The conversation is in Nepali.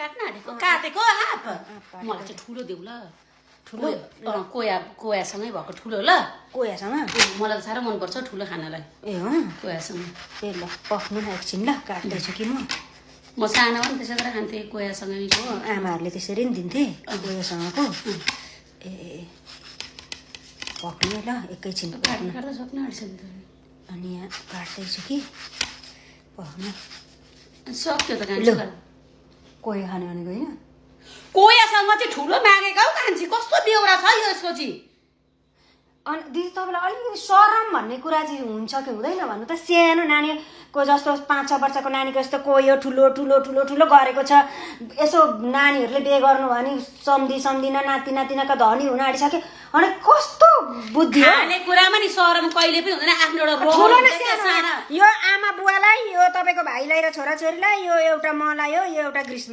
काट्न आँटेको काटेको आँप मलाई चाहिँ ठुलो देऊ ल ठुलो कोयासँगै भएको ठुलो ल कोयासँग मलाई त साह्रो मनपर्छ ठुलो खानालाई ए हो कोयासँग ए ल पख्नु न एकछिन ल काट्दैछु कि म सानो पनि त्यसै गरेर खान्थेँ कोयासँगै हो आमाहरूले त्यसरी नि दिन्थे कोयासँगको ए पख्नु ल एकैछिन काट्नु काट्दा सक्नु आँटिसक्यो त अनि यहाँ काट्दैछु कि पख्नु सक्यो त ल कान्छ कोया खाने भनेको होइन कोयासँग चाहिँ ठुलो मागेको हौ कान्छी कस्तो बेहोरा छ यसको चाहिँ अनि दिदी तपाईँलाई अलिकति सरम भन्ने कुरा चाहिँ हुन्छ कि हुँदैन भन्नु त सानो नानीको जस्तो 5-6 वर्षको नानीको जस्तो कोयो ठुलो ठुलो ठुलो ठुलो गरेको छ यसो नानीहरूले बिहे गर्नु भने सम्धिन नाति नातिनाका धनी हुन आँटिसक्यो अनि कस्तो बुद्धि हो खाने कुरामा नि सरम कहिले पनि हुँदैन आफ्नो एउटा ठुलो न रोल सानो यो आमा बुवालाई यो तपाईँको भाइलाई र छोराछोरीलाई यो एउटा मलाई हो यो एउटा ग्रीष्मा